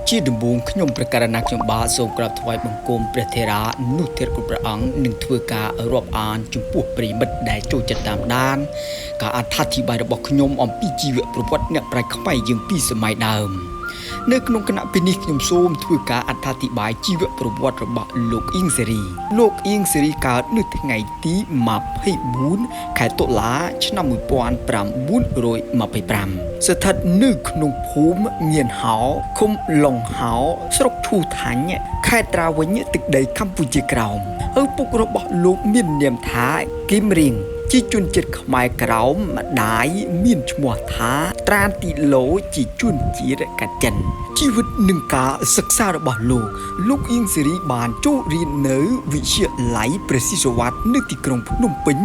ជាដំបូងខ្ញុំប្រកាសណាខ្ញុំបាទសូមក្រាបថ្វាយបង្គំព្រះថេរានុថេរគ្រប់ព្រះអង្គនឹងធ្វើការរាប់អានចំពោះប្រិយមិត្តដែលចូលចិត្តតាមដានការអត្ថាធិប្បាយរបស់ខ្ញុំអំពីជីវប្រវត្តិអ្នកប្រាជ្ញខ្មែរយើងពីសម័យដើមនៅក្នុងគណៈពេលនេះខ្ញុំសូមធ្វើការអត្ថាធិប្បាយជីវប្រវត្តិរបស់លោកអៀងសេរីលោកអៀងសេរីកើតនៅថ្ងៃទី24ខែតុលាឆ្នាំ1925ស្ថិតនៅក្នុងភូមិងៀនហោឃុំឡុងហោស្រុកឈូថាញ់ខេត្តត្រាវិញទឹកដីកម្ពុជាក្រោមឪពុករបស់លោកមាននាមថាគឹមរៀងជាជនជាតិខ្មែរក្រោមម្ដាយមានឈ្មោះថាត្រានទីឡូជាជនជាតិកាចិនជីវិតនិងការសិក្សារបស់លោកលោកអៀងសេរីបានចូលរៀននៅវិទ្យាល័យព្រះស៊ីសុវត្ថិនៅទីក្រុងភ្នំពេញ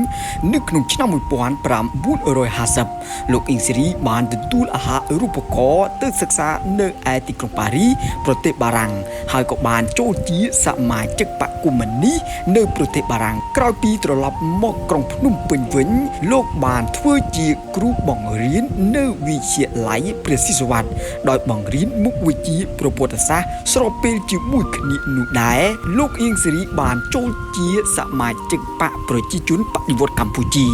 នៅក្នុងឆ្នាំ1950លោកអៀងសេរីបានទទួលអាហារូបករណ៍ទៅសិក្សានៅឯទីក្រុងប៉ារីប្រទេសបារាំងហើយក៏បានចូលជាសមាជិកបក្សកុម្មុយនីសនៅប្រទេសបារាំងក្រោយពីត្រឡប់មកក្រុងភ្នំពេញវិញលោកបានធ្វើជាគ្រូបង្រៀននៅវិទ្យាល័យព្រះស៊ីសុវត្ថិដោយបង្រៀនមុខវិជ្ជាប្រវត្តិសាស្ត្រស្របពេលជាមួយគ្នានោះដែរលោកអៀងសេរីបានចូលជាសមាជិកបក្សប្រជាជនបដិវត្តកម្ពុជា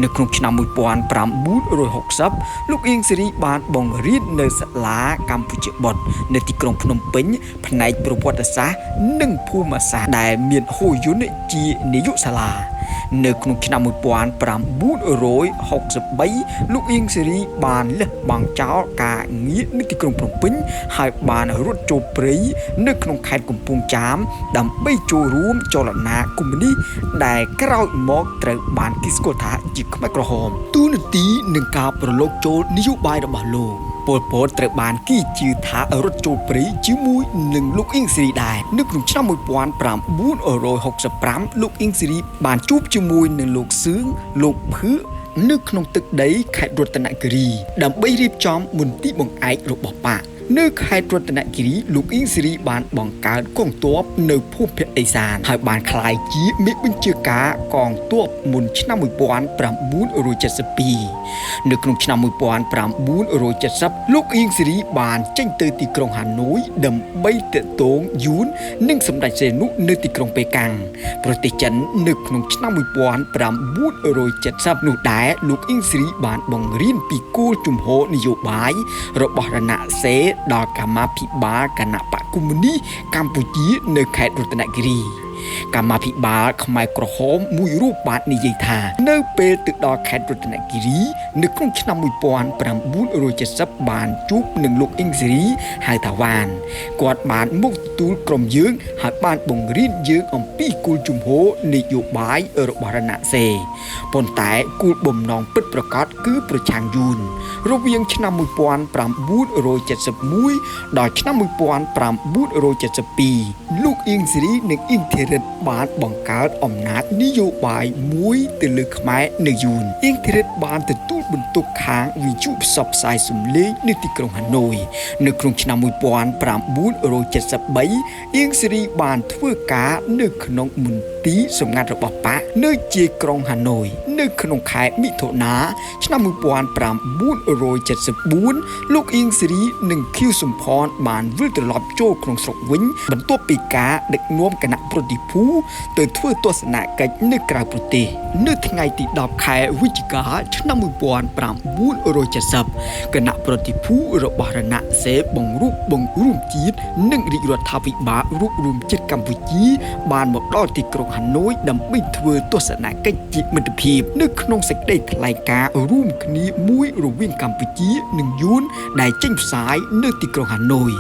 នៅក្នុងឆ្នាំ1960លោកអៀងសេរីបានបង្រៀននៅសាលាកម្ពុជាបុត្រនៅទីក្រុងភ្នំពេញផ្នែកប្រវត្តិសាស្ត្រនិងភូមិសាស្ត្រដែលមានហូយុនជានាយកសាលានៅក្នុងឆ្នាំ1963លោកអៀងសេរីបានលះបង់ចោលការងារនៅទីក្រុងភ្នំពេញហើយបានរត់ចូលព្រៃនៅក្នុងខេត្តកំពង់ចាមដើម្បីចូលរួមចលនាកុម្មុយនីសដែលក្រោយមកត្រូវបានគេស្គាល់ថាជាខ្មែរក្រហមទូនាទីនឹងការប្រឡូកចូលនយោបាយរបស់លោកពលពតត្រូវបានគេជឿថារត់ចូលព្រៃជាមួយនឹងលោកអៀងសេរីដែរនៅក្នុងឆ្នាំ1965លោកអៀងសេរីបានជួបជាមួយនឹងលោកសឿងលោកភឿនៅក្នុងទឹកដីខេត្តរតនគិរីដើម្បីរៀបចំមន្ទីរបង្អែករបស់បក្សនៅខេត្តរតនគិរីលោកអៀងសេរីបានបង្កើតកងទ័ពនៅភូមិភាគឦសានហើយបានក្លាយជាមេបញ្ជាការកងទ័ពមុនឆ្នាំ1972នៅក្នុងឆ្នាំ1970លោកអៀងសេរីបានចេញទៅទីក្រុងហាណូយដើម្បីទាក់ទងយួននិងសម្ដេចសេនុនៅទីក្រុងប៉េកាំងប្រទេសចិននៅក្នុងឆ្នាំ1970នោះដែរលោកអៀងសេរីបានបង្រៀនពីគោលជំហរនយោបាយរបស់រណសេរីដល់កម្មាភិបាលគណបក្សកុម្មុយនីសកម្ពុជានៅខេត្តរតនគិរីកម្មាភិបាលខ្មែរក្រហមមួយរូបបាននិយាយថានៅពេលទៅដល់ខេត្តរតនគិរីនៅក្នុងឆ្នាំ1970បានជួបនឹងលោកអ៊ីងសេរីហៅថាវ៉ានគាត់បានមកទទួលក្រុមយើងហើយបានបង្រៀនយើងអំពីគោលជំហរនយោបាយរបស់រណសេរីប៉ុន្តែគោលបំណងពិតប្រាកដគឺប្រឆាំងយួនរវាងឆ្នាំ1971ដល់ឆ្នាំ1972លោកអៀងសេរីនិងអ៊ីងធីរិតបានបង្កើតអំណាចនយោបាយមួយទៅលើខ្មែរនៅយួនអ៊ីងធីរិតបានទទួលបន្ទុកខាងវិទ្យុផ្សព្វផ្សាយសំឡេងនៅទីក្រុងហាណូយនៅក្នុងឆ្នាំ1973អៀងសេរីបានធ្វើការនៅក្នុងមន្ទីរសម្ងាត់របស់បក្សនៅជាក្រុងហាណូយនៅក្នុងខែមិថុនាឆ្នាំ1974លោកអៀងសេរីនិងខៀវសំផនបានវិលត្រឡប់ចូលក្នុងស្រុកវិញបន្ទាប់ពីការដឹកនាំគណៈប្រតិភូទៅធ្វើទស្សនកិច្ចនៅក្រៅប្រទេសនៅថ្ងៃទី10ខែវិច្ឆិកាឆ្នាំ1970គណៈប្រតិភូរបស់រណសេរីបង្រួបបង្រួមជាតិនិងរាជរដ្ឋាភិបាលរួបរួមជាតិកម្ពុជាបានមកដល់ទីក្រុងហាណូយដើម្បីធ្វើទស្សនកិច្ចជាមិត្តភាពនៅក្នុងសេចក្តីថ្លែងការណ៍រួមគ្នាមួយរវាងកម្ពុជានិងយួនដែលចេញផ្សាយនៅទីក្រុងហាណូយ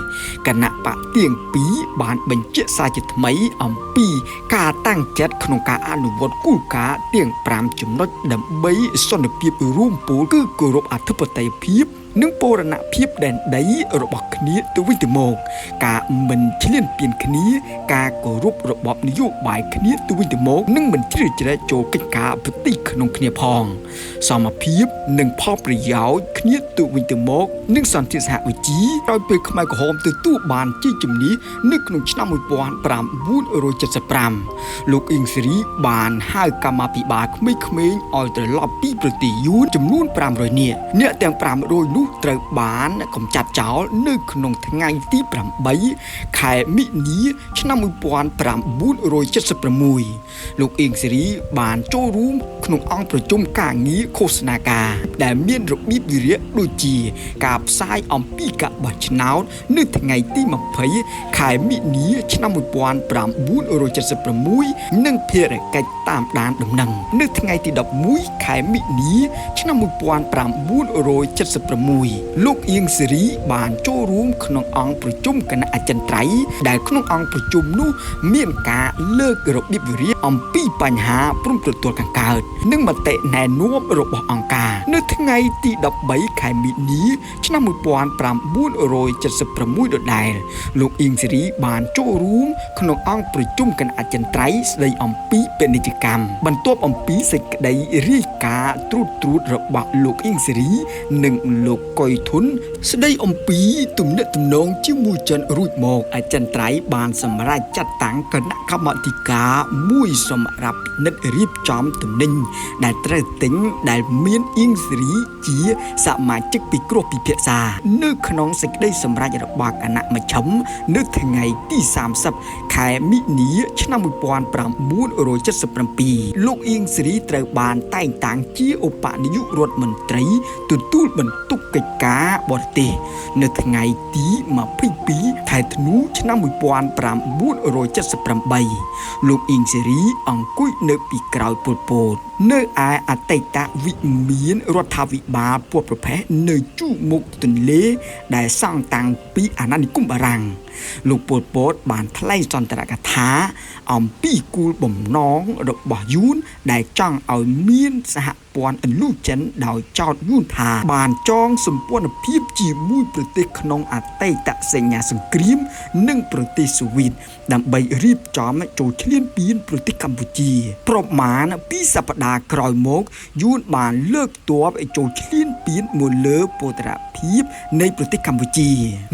គណៈបក្សទាំងពីរបានបញ្ជាក់សារជាថ្មីអំពីការតាំងចិត្តក្នុងការអនុវត្តគោលការណ៍ទាំង5ចំណុចដើម្បីសន្តិភាពរួមពលគឺគោរពអធិបតេយ្យភាពនិងបូរណភាពដែនដីរបស់គ្នាទៅវិញទៅមកការមិនឈ្លានពានគ្នាការគោរពរបបនយោបាយគ្នាទៅវិញទៅមកនិងមិនជ្រៀតជ្រែកចូលកិច្ចការប្រទេសក្នុងគ្នាផងសមភាពនិងផលប្រយោជន៍គ្នាទៅវិញទៅមកនិងសន្តិសហវិជ្ជាក្រោយពេលខ្មែរក្រហមទទួលបានជ័យជំនះនៅក្នុងឆ្នាំ1975លោកអ៊ីងសេរីបានហៅកម្មាភិបាលក្មេងៗឲ្យត្រឡប់ពីប្រទេសយួនចំនួន500នាក់អ្នកទាំង500នោះ ត្រូវបានកម្ចាត់ចោលនៅក្នុងថ្ងៃទី8ខែមិនិនាឆ្នាំ1976លោកអៀងសេរីបានចូលរួមក្នុងអង្គប្រជុំការងារឃោសនាការដែលមានរបៀបវិរៈដូចជាការផ្សាយអំពីការបោះឆ្នោតនៅថ្ងៃទី20ខែមិនិនាឆ្នាំ1976និងភារកិច្ចតាមដានដំណឹងនៅថ្ងៃទី11ខែមិនិនាឆ្នាំ1976លោកអៀងសេរីបានចូលរួមក្នុងអង្គប្រជុំគណៈអចិន្ត្រៃយ៍ដែលក្នុងអង្គប្រជុំនោះមានការលើករបៀបវិរៈអំពីបញ្ហាព្រំប្រទល់ខាងកើតនិងមតិណែនាំរបស់អង្គការនៅថ្ងៃទី13ខែមិនិនាឆ្នាំ1976ដដែលលោកអៀងសេរីបានចូលរួមក្នុងអង្គប្រជុំគណៈអចិន្ត្រៃយ៍ស្ដីអំពីពាណិជ្ជកម្មបន្ទាប់អំពីសេចក្តីរាយការណ៍ត្រួតត្រួតរបស់លោកអៀងសេរីនិងលោកកុយធុនស្ដីអំពីទំនាក់ទំនងជាមួយចិនរួចមកអចិន្ត្រៃយ៍បានសម្រេចចាត់តាំងគណៈកម្មាធិការមួយសម្រាប់ពិនិត្យរៀបចំទំនិញដែលត្រូវទិញដែលមានអៀងសេរីជាសមាជិកពិគ្រោះពិភាក្សានៅក្នុងសេចក្តីសម្រេចរបស់គណៈមជ្ឈិមនៅថ្ងៃទី30ខែមិនិនាឆ្នាំ1977លោកអៀងសេរីត្រូវបានតែងតាំងជាឧបនាយករដ្ឋមន្ត្រីទទួលបន្ទុកកិច្ចការបរទេសនៅថ្ងៃទី22ខែធ្នូឆ្នាំ1978លោកអៀងសេរីអង្គុយនៅពីក្រោយប៉ុលពតនៅឯអតីតវិមានរដ្ឋាភិបាលពណ៌ប្រផេះនៅជួរមុខទន្លេដែលសង់តាំងពីអាណានិគមបារាំងលោកប៉ុលពតបានថ្លែងសន្ទរកថាអំពីគោលបំណងរបស់យួនដែលចង់ឲ្យមានសហព័ន្ធឥណ្ឌូចិនដោយចោទយួនថាបានចងសម្ព័ន្ធភាពជាមួយប្រទេសក្នុងអតីតសញ្ញាសង្គ្រាមនិងប្រទេសសូវៀតដើម្បីរៀបចំចូលឈ្លានពានប្រទេសកម្ពុជាប្រមាណ2សប្តាហ៍ក្រោយមកយួនបានលើកទ័ពចូលឈ្លានពានមកលើបូរណភាពនៃប្រទេសកម្ពុជា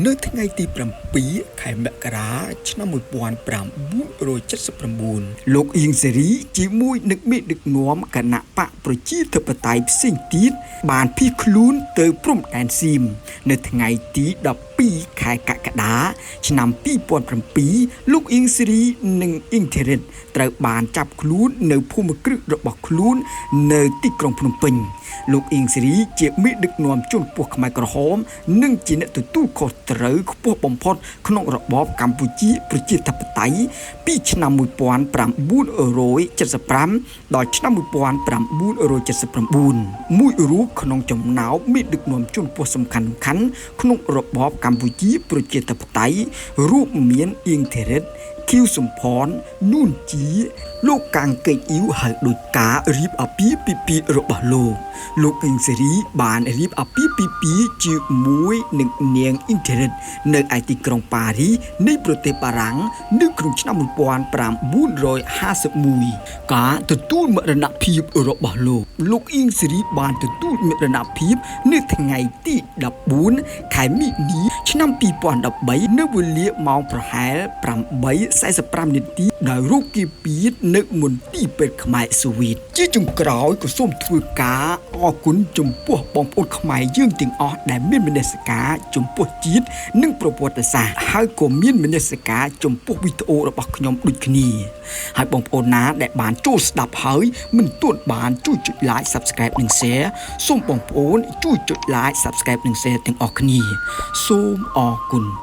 នៅថ្ងៃទី7ខែមករាឆ្នាំ1979លោកអៀងសេរីជាមួយនឹងមេដឹកនាំគណៈបកប្រជាធិបតេយ្យផ្សេងទៀតបានភៀសខ្លួនទៅព្រំដែនសៀមនៅថ្ងៃទី12ខែកក្កដាឆ្នាំ2007លោកអៀងសេរីនិងអ៊ីងធីរិតត្រូវបានចាប់ខ្លួននៅភូមិគ្រឹះរបស់ខ្លួននៅទីក្រុងភ្នំពេញលោកអៀងសេរីជាមេដឹកនាំជនពោះខ្មែរក្រហមនិងជាអ្នកទទួលខុសត្រូវខ្ពស់បំផុតក្នុងរបបកម្ពុជាប្រជាធិបតេយ្យពីឆ្នាំ1975ដល់ឆ្នាំ1979មួយរូបក្នុងចំណោមមេដឹកនាំជនពោះសំខាន់ៗក្នុងរបបកម្ពុជាប្រជាធិបតេយ្យរួមមានអៀងធីរិតខៀវសំផននួនជាលោកកាងកេងអ៊ីវហៅដោយការរៀបអាពាហ៍ពិពាហ៍របស់លោកលោកអៀងសេរីបានរៀបអាពាហ៍ពិពាហ៍ជាមួយនឹងនាងអ៊ីងធីរិតនៅឯទីក្រុងប៉ារីសនៃប្រទេសបារាំងនៅក្នុងឆ្នាំ1951ការទទួលមរណភាពរបស់លោកលោកអៀងសេរីបានទទួលមរណភាពនៅថ្ងៃទី14ខែមិនិនាឆ្នាំ2013នៅវេលាម៉ោងប្រហែល8:45នាទីដោយរោគាពៀតនៅមន្ទីរពេទ្យខ្មែរសូវៀតជាចុងក្រោយក៏សូមធ្វើការអរគុណចំពោះបងប្អូនខ្មែរយើងទាំងអស់ដែលមានមនសិការចំពោះជាតិនិងប្រវត្តិសាស្ត្រហើយក៏មានមនសិការចំពោះវីដេអូរបស់ខ្ញុំដូចគ្នាហើយបងប្អូនណាដែលបានចូលស្ដាប់ហើយមិនទាន់បានជួយចុច Like Subscribe និង Share សូមបងប្អូនជួយចុច Like Subscribe និង Share ទាំងអស់គ្នាសូមអរគុណ។